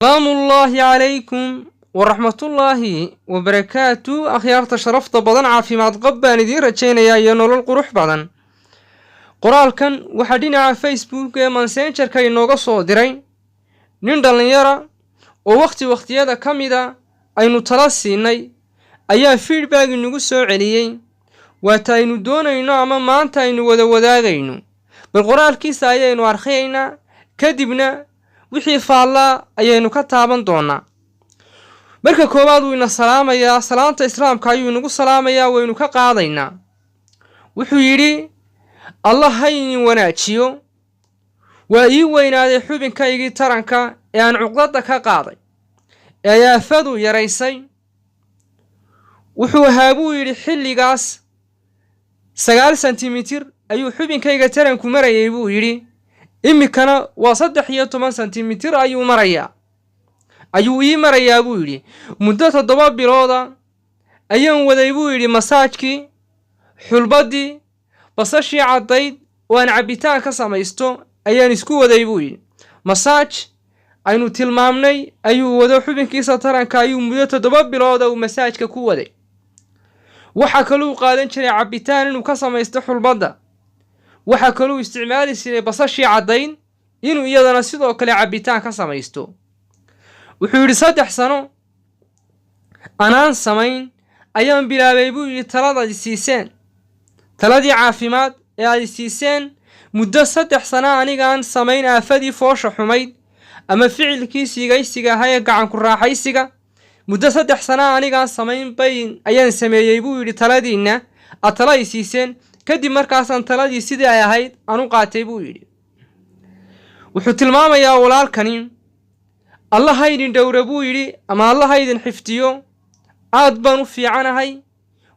Salaamullaahi calaykum waraxmatullaahi wabarakaatu. Akhyaarta sharafta badan, caafimaad qab baan idiin rajaynayaa iyo nolol qurux badan. Qoraalkan waxaa dhinaca Facebook ee Messengerka inooga soo diray nin dhallinyara oo wakhti wakhtiyada ka mida aynu tala siinay ayaa feedback inagu soo celiyey. Waata aynu doonayno ama maanta aynu wada wadaagayno. Bal qoraalkiisa ayaynu arkhayaynaa, kadibna wixii faallaa ayaynu ka taaban doonaa. Marka koowaad wuu ina salaamayaa, salaamta Islaamka ayuu inagu salaamayaa, waynu ka qaadaynaa. Wuxuu yidhi: "Allah ha idin wanaajiyo. Waa ii weynaaday xubinkaygii taranka ee aan cuqdadda ka qaaday ee aafadu yaraysay. Wuxuu ahaa," buu yidhi, "xilligaas 9 sentimitir ayuu xubinkayga taranku marayay," buu yidhi. "Iminkana waa 13 sentimitir ayuu marayaa, ayuu ii marayaa," buu yidhi. "Muddo 7 bilooda ayaan waday," buu yidhi, "masaajkii, xulbaddii, basashii caddayd oo aan cabbitaan ka samaysto ayaan isku waday," buu yidhi. Masaaj aynu tilmaamnay ayuu wado, xubinkiisa taranka ayuu muddo 7 bilooda uu masaajka ku waday. Waxaa kaluu qaadan jiray cabbitaan inuu ka samaysto xulbadda. Waxaa kaluu isticmaali jiray basashii caddayn inuu iyadana sidoo kale cabbitaan ka samaysto. Wuxuu yidhi: "3 sano anaan samayn ayaan bilaabay," buu yidhi, "taladaad siiseen, taladii caafimaad ee aad siiseen. Muddo 3 sano anigaan samayn aafadii foosha xumayd ama ficilkii siigaysiga ahaa ee gacanku raaxaysiga, muddo 3 sano anigaan samayn bay ayaan sameeyey," buu yidhi, "taladiinna aad tala ay siiseen kadib. Markaasaan taladii sidii ay ahayd aan u qaatay," buu yidhi. Wuxuu tilmaamayaa walaalkani: "Allah ha idin dhowra," buu yidhi, "ama Allah ha idin xifdiyo. Aad baan u fiicanahay.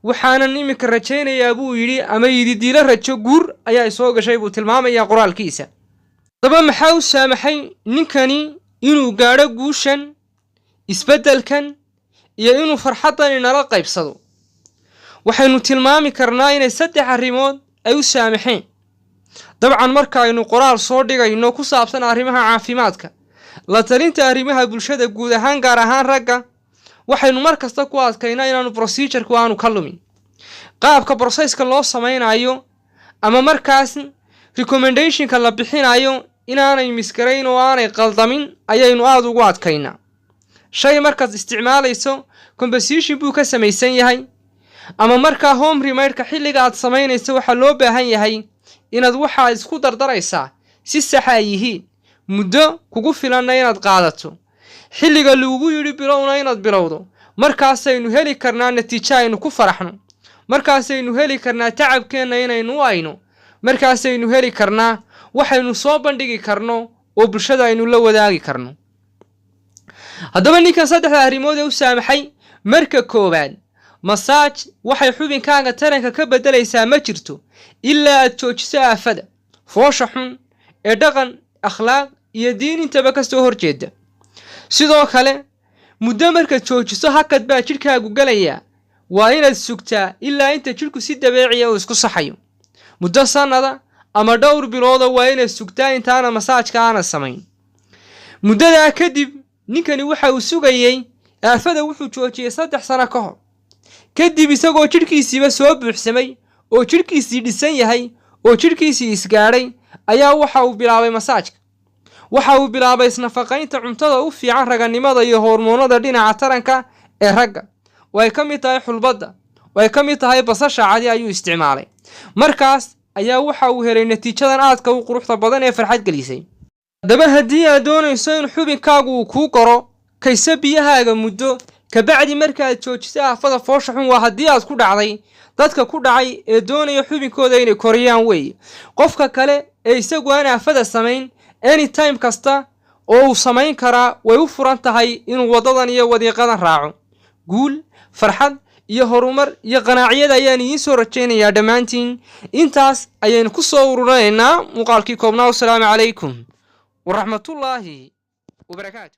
Waxaanan iminka rajaynayaa," buu yidhi, "ama yididiilo rajo guur ayaa isoo gashay," buu tilmaamayaa qoraalkiisa. Haddaba maxaa u saamaxay ninkani inuu gaadho guushan, isbeddelkan iyo inuu farxaddan inala qaybsado? Waxaynu tilmaami karnaa inay saddex arrimood ay u saamaxeen. Dabcan, marka aynu qoraal soo dhigayno ku saabsan arrimaha caafimaadka, la talinta arrimaha bulshada guud ahaan, gaar ahaan ragga, waxaynu mar kasta ku adkaynaa inaanu procedureku aanu ka lumin qaabka processka loo samaynayo ama markaas recommendationka la bixinayo. Inaanay misgarayn oo aanay qaldamin ayaynu aada ugu adkaynaa. Shay markaad isticmaalayso composition buu ka samaysan yahay, ama markaa home remedka xilliga aad samaynayso waxaa loo baahan yahay inaad waxaad isku dardaraysaa si saxa ay yihiin, muddo kugu filanna inaad qaadato, xilliga lagugu yidhi bilowna inaad bilowdo. Markaasaynu heli karnaa natiijo aynu ku faraxno, markaasaynu heli karnaa tacabkeenna inaynu u ayno, markaasaynu heli karnaa waxaynu soo bandhigi karno oo bulshada aynu la wadaagi karno. Haddaba ninkan saddexda arrimood ee u saamaxay: marka koowaad, masaaj waxay xubinkaaga taranka ka beddelaysaa ma jirto ilaa aad joojiso aafada foosha xun ee dhaqan, akhlaaq iyo diin intaba ka soo horjeeda. Sidoo kale, muddo markaad joojiso hakad baa jidhkaagu gelayaa. Waa inaad sugtaa ilaa inta jidhku si dabeeciya uu isku saxayo. Muddo sannada ama dhowr bilooda waa inaad sugtaa intaana masaajka aanad samayn. Muddadaa kadib, ninkani waxa uu sugayey, aafada wuxuu joojiyey 3 sano ka hor. Kadib, isagoo jidhkiisiiba soo buuxsamay oo jidhkiisii dhisan yahay oo jidhkiisii isgaadhay, ayaa waxa uu bilaabay masaajka. Waxa uu bilaabay isnafaqaynta cuntada u fiican raganimada iyo hormoonada dhinaca taranka ee ragga, oo ay ka mid tahay xulbadda, oo ay ka mid tahay basasha cadi ayuu isticmaalay. Markaas ayaa waxa uu helay natiijadan aadka u quruxda badan ee farxad gelisay. Haddaba haddii aad doonayso in xubinkaagu uu kuu koro, kayso biyahaaga muddo kabacdi markaaad joojiso aafada foosha xun. Waa haddii aad ku dhacday. Dadka ku dhacay ee doonaya xubinkooda inay koriyaan weeye. Qofka kale ee isagu aan aafada samayn, anytime kasta oo uu samayn karaa way u furan tahay inuu waddadan iyo wadiiqadan raaco. Guul, farxad iyo horumar iyo qanaaciyad ayaan idiin soo rajaynayaa dhammaantiin. Intaas ayaynu ku soo ururinaynaa muuqaalkii koobnaa. Wasalaamu calaykum waraxmatullaahi wabarakaatu.